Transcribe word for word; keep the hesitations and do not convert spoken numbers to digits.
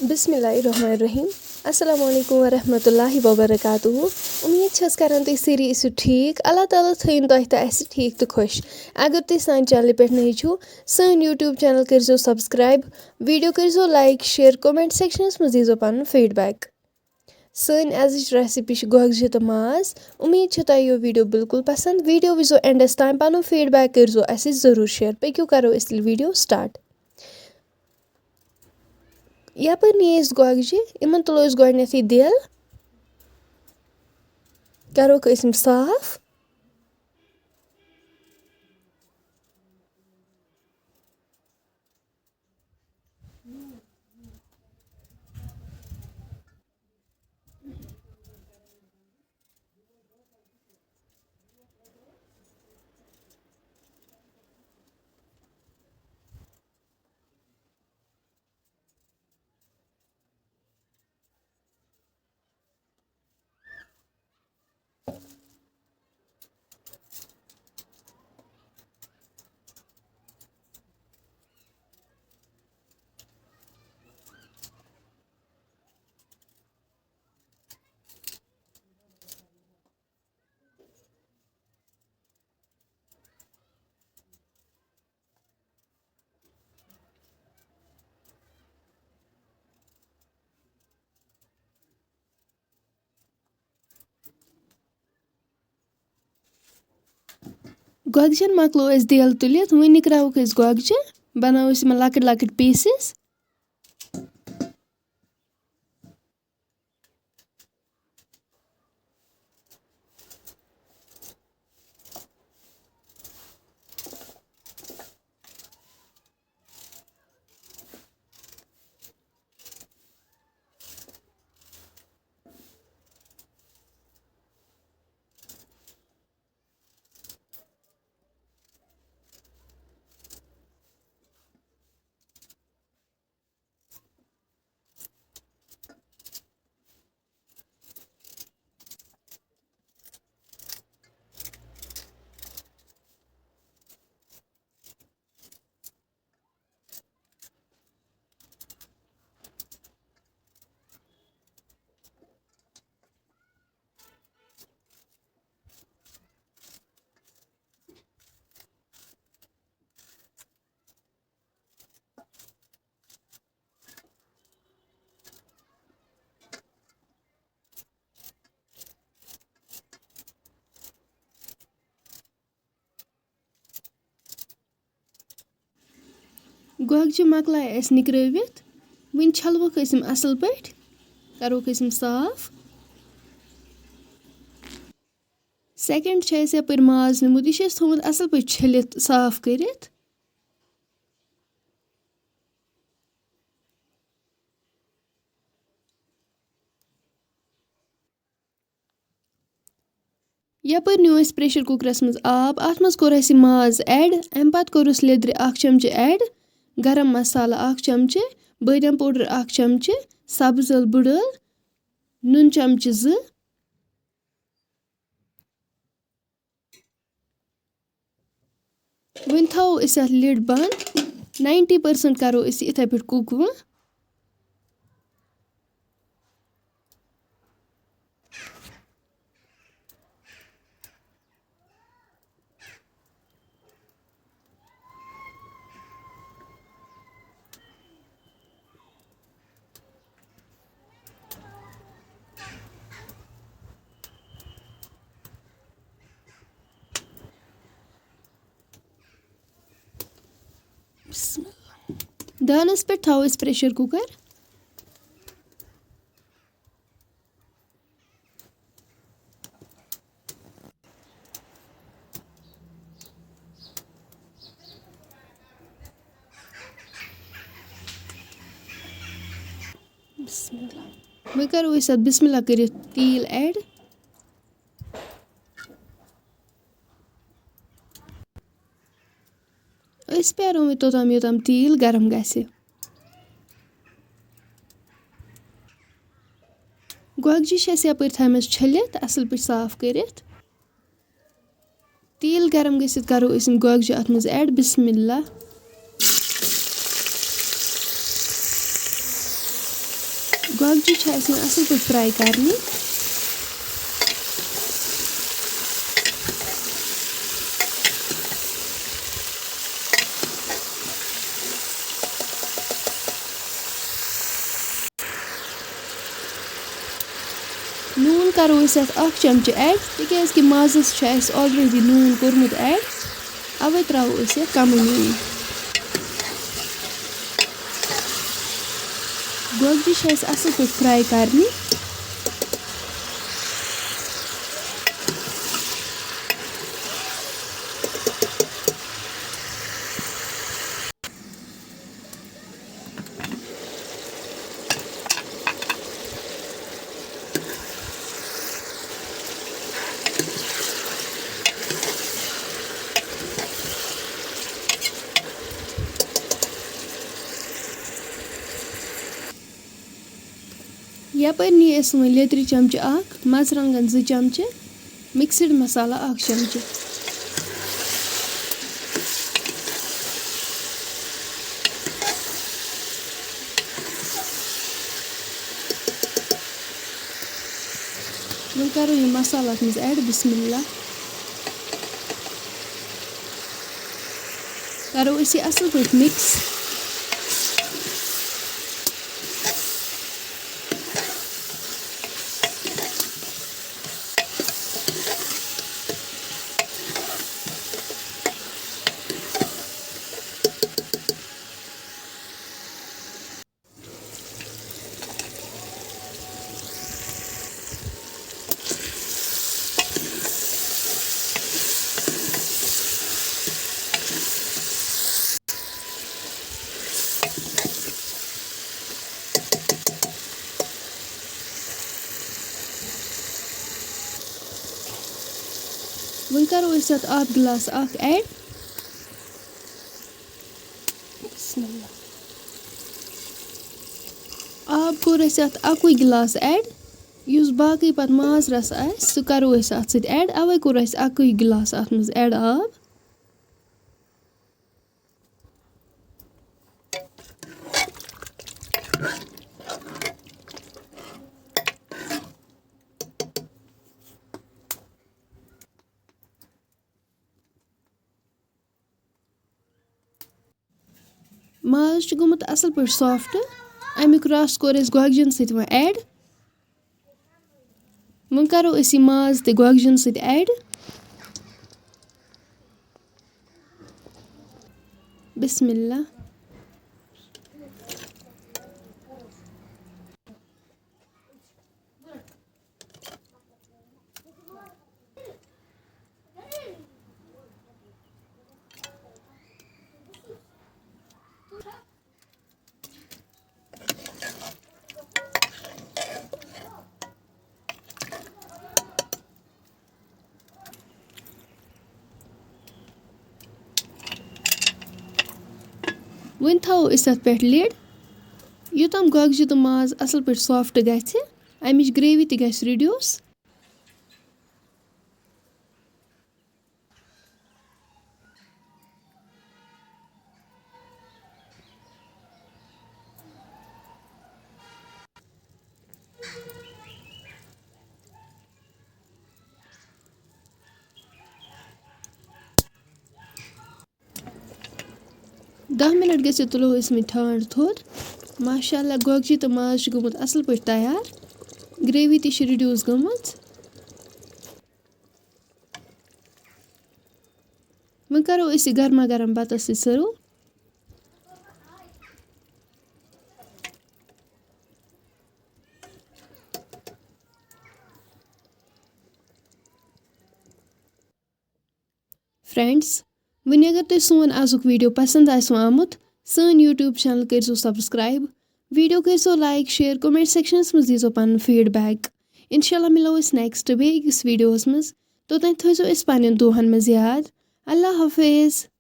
بسم اللہ الرحمن الرحیم۔ السلام علیکم ورحمۃ اللہ وبرکاتہ۔ امید چھس کران تُہۍ سٲری ٲسِو ٹھیٖک۔ اللہ تعالیٰ تھٲیِن تۄہہِ تہٕ اَسہِ ٹھیٖک تہٕ خۄش۔ اگر تُہۍ سانہِ چینلہِ پٮ۪ٹھ نٔے چھِو، سٲنۍ YouTube channel کٔرزیو subscribe، video کٔرزیو like، share، comment sectionس منٛز دیٖزیو پنُن feedback۔ سٲنۍ أزِچ recipe چھِ گۄگجہِ تہٕ ماز۔ امید چھِ تۄہہِ یہِ video بالکل پسند۔ Video وٕچھزیو endس تام، پنُن feedback کٔرزیو اَسہِ ضروٗر share۔ پٔکِو کرو أسۍ تیٚلہِ video start۔ یپٲرۍ نی أسۍ گۄگجہِ، یِمن تُلو أسۍ گۄڈٕنیتھٕے دٮ۪ل، کروکھ أسۍ یِم صاف۔ گۄگجن مۄکلو اَسہِ دٮ۪ل تُلِتھ، وۄنۍ نِکراووکھ أسۍ گۄگجہِ، بَناوو أسۍ یِمن لۄکٕٹۍ لۄکٕٹۍ pieces۔ گۄگجہِ مۄکلایہِ اَسہِ نِکرٲوِتھ، وۄنۍ چھَلوکھ أسۍ یِم اَصٕل پٲٹھۍ، کَروکھ أسۍ یِم صاف۔ Second چھُ اَسہِ یَپٲرۍ ماز نیُمُت، یہِ چھُ اَسہِ تھوٚمُت اَصٕل پٲٹھۍ چھٔلِتھ، صاف کٔرِتھ۔ یَپٲرۍ نیوٗ اَسہِ pressure cookerس منٛز آب، اَتھ منٛز کوٚر اَسہِ یہِ ماز add، اَمہِ پَتہٕ کوٚرُس لیٚدرِ اَکھ چمچہٕ add، گرم مصالہٕ اَکھ چمچہٕ، بٲدیان powder اَکھ چمچہٕ، سبٕز ٲل بٕڈ ٲل، نُن چمچہٕ زٕ۔ وۄنۍ تھاوو أسۍ اَتھ lid بنٛد، ninety percent کَرو أسۍ یہِ یِتھَے پٲٹھۍ cook وۄنۍ۔ بسم اللہ۔ دانَس پٮ۪ٹھ تھاوو أسۍ pressure cooker۔ بسم اللہ۔ وۄنۍ کرو أسۍ اَتھ بسم اللہ کٔرِتھ تیٖل add۔ أسۍ پیارو وۄنۍ توٚتام یوٚتام تیٖل گرم گژھِ۔ گۄگجہِ چھِ اَسہِ یَپٲرۍ تھایمَژٕ چھٔلِتھ، اَصٕل پٲٹھۍ صاف کٔرِتھ۔ تیٖل گرم گٔژھِتھ کَرو أسۍ یِم گۄگجہِ اَتھ منٛز add۔ بسم اللہ۔ گۄگجہِ چھِ اَسہِ وۄنۍ اَصٕل پٲٹھۍ fry کَرنہِ۔ نوٗن کَرو أسۍ اَتھ اَکھ چَمچہٕ add، تِکیٛازِ کہِ مازَس چھُ اَسہِ already نوٗن کوٚرمُت add، اَوَے ترٛاوو أسۍ اَتھ کَمٕے نوٗن۔ گۄگجہِ چھِ اَسہِ اَصٕل پٲٹھۍ fry کَرنہِ۔ یَپٲرۍ نی اَسہِ وۄنۍ لیٚدرِ چَمچہٕ اَکھ، مَرژٕوانٛگَن زٕ چَمچہٕ، mixed مصالہ اَکھ چَمچہٕ۔ وۄنۍ کَرو یہِ مصالہٕ اَتھ منٛز add۔ بسم اللہ۔ کَرو أسۍ یہِ اَصٕل پٲٹھۍ mix۔ وۄنۍ کَرو أسۍ اَتھ آب گِلاس اَکھ add۔ بسم اللہ۔ آب کوٚر اَسہِ اَتھ اَکُے گِلاس add۔ یُس باقٕے پَتہٕ ماز رَس آسہِ، سُہ کَرو أسۍ اَتھ سۭتۍ add۔ اَوَے کوٚر اَسہِ اَکُے گِلاس اَتھ منٛز add آب۔ ماز چھُ گوٚمُت اَصٕل پٲٹھۍ soft۔ اَمیُک رَس کوٚر اَسہِ گۄگجَن سۭتۍ وۄنۍ add۔ وۄنۍ کَرو أسۍ یہِ ماز تہِ گۄگجَن سۭتۍ add۔ بسم اللہ۔ وۄنۍ تھاوو أسۍ اَتھ پٮ۪ٹھ lid، یوٚتام گۄگجہِ تہٕ ماز اَصٕل پٲٹھۍ soft گژھِ، اَمِچ gravy تہِ گژھِ reduce۔ دَہ مِنَٹ گٔژھِتھ تُلو أسۍ وۄنۍ ٹھانٛڈ تھوٚد۔ ماشاء اللہ، گۄگجہِ تہٕ ماز چھُ گوٚمُت اَصٕل پٲٹھۍ تیار۔ gravy تہِ چھِ reduce گٔمٕژ۔ وۄنۍ کَرو أسۍ یہِ گرما گرم بَتَس سۭتۍ serve۔ Friends، وۄنۍ اگر تۄہہِ سون آزُک video پسند آسِوٕ آمُت، سٲنۍ YouTube channel کٔرزیٚو subscribe، video کٔرزیٚو like، share، comment sectionس منٛز دیٖزیٚو پنُن feedback۔ انشاءاللہ مِلو أسۍ next بیٚیہِ أکِس videoس منٛز۔ توٚتام تھٲیزیٚو أسۍ پننٮ۪ن دُعاہن منٛز یاد۔ اللہ حافظ۔